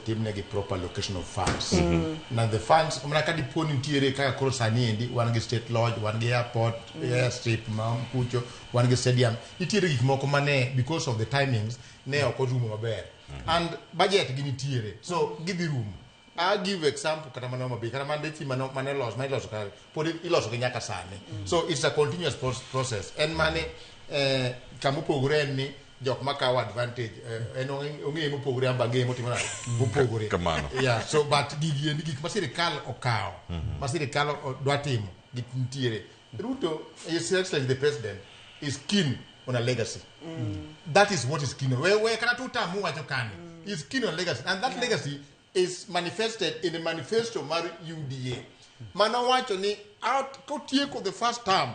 Kosetimnegi proper allocation of funds. Na the funds, mana ka dipo ni nitiere kaka koro sani endi, wan gi State Lodge, wan gi airport, airstrip ma kucho, wan gi stadium. Nitiere gik moko mane, because of the timings, ne ok orumo maber. And budget gi nitiere, so gidhi rumo. I give example kata mana Homa Bay, kata mana ndechi mane mane los, mane iloso kare, pod iloso gi nyaka sani. So it's a continuous process. En mane kamopogore en ni jok makawo advantage en ong'eye mopogore amba ang'eye motimo nade mopogore. Kamano. Yeah, so but gigi endi gik ma sirikal okawo, ma sirikal dwa timo, gik nitiere. Ruto, His Excellency the President, is keen on a legacy. That is what is keen on. We kata tutamu wacho kani. Is keen on legacy. And that legacy is manifested in the manifesto mar UDA. Mano wacho ni out kotieko the first term,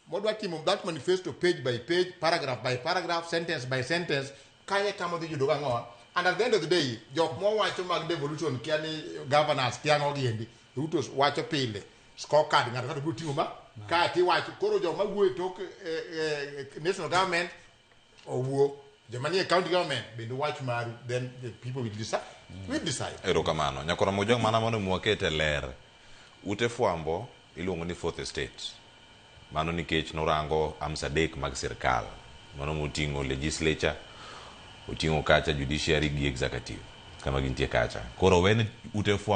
modwa timo that manifesto page by page, paragraph by paragraph, sentence by sentence, kanye kama dhi yudo gang'owa. And at the end of the day, jok mowacho mag devolution kia ni governors kia ang'o giendi, Ruto wacho pile, scorecard ng'ato kata biro ting'o ma, ka tiwacho, koro jok mawuoyo e tok national government owuo, joma nie county government bende wach maru, then the people will decide. Will decide. Erokamano. Nyakora Mojwang' mana mondo mi wakete ler. Ute fwambo iluongo ni fourth estate. Mano nikech norango arms adek mag sirkal. Mano moting'o legislature, oting'o kacha judiciary gi executive kama gintie kacha. Koro wen ute fwambo